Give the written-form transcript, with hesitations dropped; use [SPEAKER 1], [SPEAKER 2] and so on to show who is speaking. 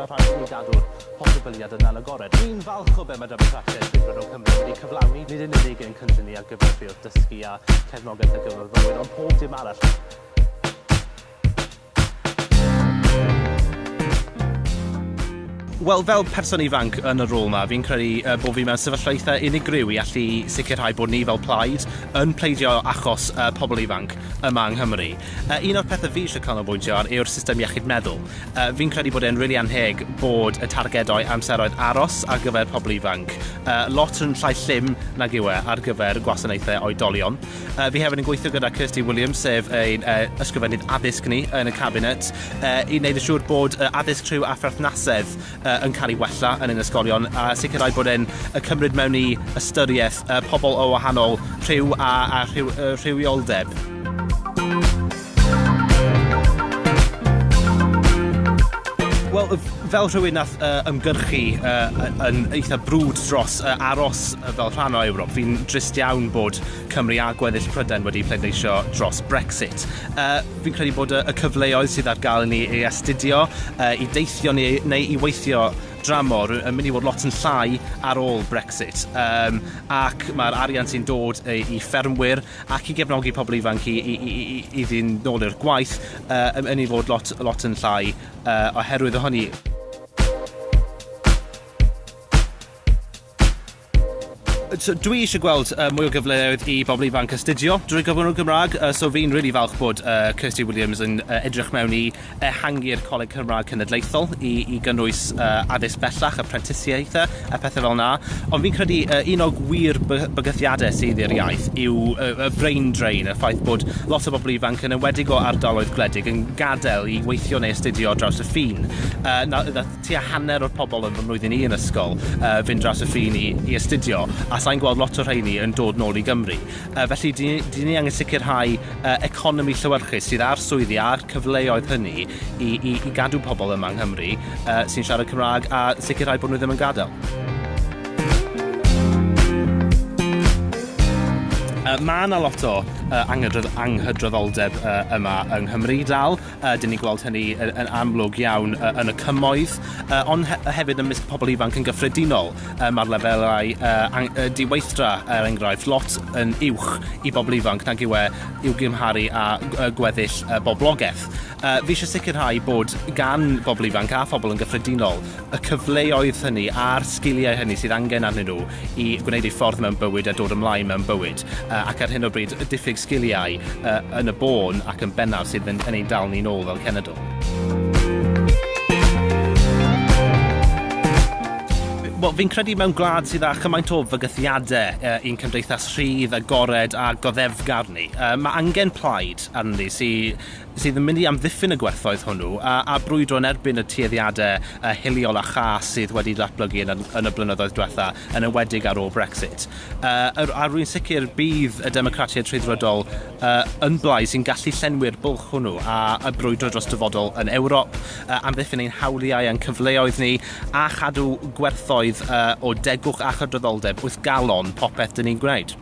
[SPEAKER 1] Mae rhaid i ni gadw'r posibiliad yna'n agored. Dwi'n falch o be mae Democratiaid Rhyddfrydol Cymru wedi cyflawni, nid yn unig ein cynllun ni ar gyfer ffioedd dysgu a chefnogaeth ar gyfer myfyrwyr, ond pob dim arall. Wel, fel person ifanc yn y rôl 'ma, fi'n credu uh, bod fi mewn sefyllfa eitha unigryw i allu sicrhau bod ni fel plaid yn pleidio achos uh, pobl ifanc yma yng Nghymru. Uh, un o'r pethau fi eisiau canolbwyntio ar yw'r system iechyd meddwl. Uh, fi'n credu bod e'n rili really anheg bod y targedau amseroedd aros ar gyfer pobl ifanc uh, lot yn llai llym nag yw e ar gyfer gwasanaethau oedolion. Uh, fi hefyd yn gweithio gyda Kirsty Williams, sef ein uh, ysgrifennydd addysg ni yn y cabinet, uh, i wneud yn siŵr bod uh, addysg rhyw a pherthnasedd uh, yn cael ei wella yn ein ysgolion a sicrhau bod e'n uh, cymryd mewn i ystyriaeth uh, pobl o wahanol rhyw a, a rhyw, uh, rhywioldeb. Wel, fel rhywun nath uh, ymgyrchu uh, yn eitha brwd dros uh, aros fel rhan o Ewrop, fi'n drist iawn bod Cymru a gweddill Prydain wedi pleidleisio dros Brexit. Uh, fi'n credu bod y, y cyfleoedd sydd ar gael i ni i astudio, uh, i deithio neu, neu i weithio dramor yn mynd i fod lot yn llai ar ôl Brexit. Um, ac mae'r arian sy'n dod i, i ffermwyr ac i gefnogi pobl ifanc i, i, i, i, i ddyn nôl i'r gwaith uh, yn mynd i fod lot, lot yn llai uh, oherwydd o hynny. So, dwi eisiau gweld uh, mwy o gyfleoedd i bobl ifanc astudio drwy gyfrwng y Gymraeg, uh, so fi'n really falch bod uh, Kirsty Williams yn uh, edrych mewn i ehangu'r Coleg Cymraeg Cenedlaethol i, i gynnwys uh, addysg bellach, y prentisiaethau a pethau fel yna. Ond fi'n credu uh, un o gwir bygythiadau sydd i'r iaith yw uh, y brain drain, y ffaith bod lot o bobl ifanc yn enwedig o ardaloedd gwledig yn gadael i weithio neu astudio draws y ffin. Uh, na, na, tua hanner o'r pobl yn fy mlwyddyn i yn ysgol uh, fynd draws y ffin i, i astudio, a sa'n gweld lot o rheini yn dod nôl i Gymru. Uh, felly, di, di ni angen sicrhau uh, economi llewyrchus sydd ar swyddi a'r cyfleoedd hynny i, i, i gadw pobl yma yng Nghymru uh, sy'n siarad Cymraeg a sicrhau bod nhw ddim yn gadael. Uh, mae yna lot o uh, anghydraddoldeb uh, yma yng Nghymru dal. Uh, dyn ni'n gweld hynny yn, yn amlwg iawn uh, yn y cymoedd, uh, ond he hefyd ymysg pobl ifanc yn gyffredinol. Uh, Mae'r lefelau uh, uh, diweithdra, er enghraifft, lot yn uwch i bobl ifanc nag yw e i'w gymharu â uh, gweddill uh, boblogaeth. Uh, fi eisiau sicrhau bod gan bobl ifanc a phobl yn gyffredinol y cyfleoedd hynny a'r sgiliau hynny sydd angen arnyn nhw i gwneud eu ffordd mewn bywyd a dod ymlaen mewn bywyd. Uh, ac ar hyn o bryd, y diffyg sgiliau uh, yn y bôn ac yn bennaf sydd yn, yn ein dal ni'n ôl fel cenedl. Wel, fi'n credu mewn gwlad sydd â chymaint o fygythiadau uh, i'n cymdeithas rhydd, agored a goddefgar ni, uh, mae angen plaid arnon ni sydd sydd yn mynd i amddiffyn y gwerthoedd hwnnw a, a brwydro yn erbyn y tueddiadau uh, hiliol a chas sydd wedi datblygu yn, yn y blynyddoedd diwetha, yn enwedig ar ôl Brexit. Uh, a rwy'n sicr bydd y Democratiaid Rhyddfrydol uh, yn blaid sy'n gallu llenwi'r bwlch hwnnw a, a brwydro dros dyfodol yn Ewrop, uh, amddiffyn ein hawliau a'n cyfleoedd ni, a chadw gwerthoedd uh, o degwch a chydraddoldeb wrth galon popeth dyn ni'n gwneud.